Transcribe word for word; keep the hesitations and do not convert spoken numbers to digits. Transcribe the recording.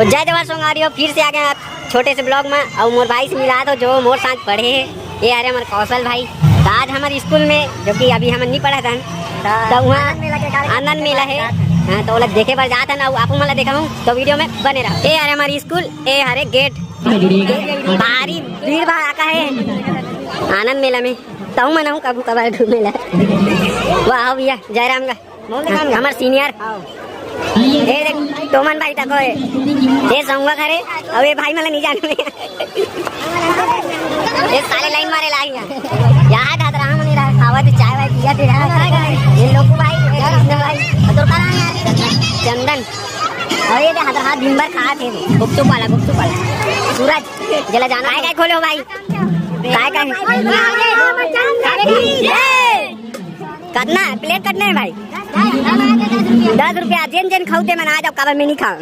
तो जय जवान संगवारी हो, फिर से आ गए आप छोटे से ब्लॉग में। और मोर भाई से मिला दो जो मोर साथ पढ़े हे। ये हरे हमारे कौशल भाई। तो आज हमारे स्कूल में, जो कि अभी हमन नहीं पढ़त हन, तो वहाँ आनंद मेला के कार्यक्रम आनंद मेला हे। हाँ, तो ओला देखे बर जात हन, अउ आपू मन ला देखाहूँ, तो वीडियो में बने रहो। ये हरे हमारे स्कूल, ये हरे गेट, भारी भीड़ भड़ाका हे आनंद मेला में। तहु मन आहू कभू कभार घूमे ला। वाह भैया, जयराम का। हमर सीनियर। ए देख, तोमन भाई तको ए। ए संगवा घरे, अउ ए भाई मला नहीं जानू में। ए साले लाइन मारे ला इहाँ। यार, ढात रहा मनी रहा, खावा दे, चाय वाय पिया दे रहा। ये लोग भाई, ए कृष्ण भाई, तोर का नाम यार? चंदन। अउ ये दे, हाथ, हाथ दिन भर खात हे, गुपचुप वाला, गुपचुप वाला। सूरज, जेला जाना काय, काय खोले हो भाई? काय, काय? कतना प्लेट कतना हे भाई? दस रुपया। जेन जेन खाऊ ते मन आ जाओ, काबर मैं नहीं खाऊँ।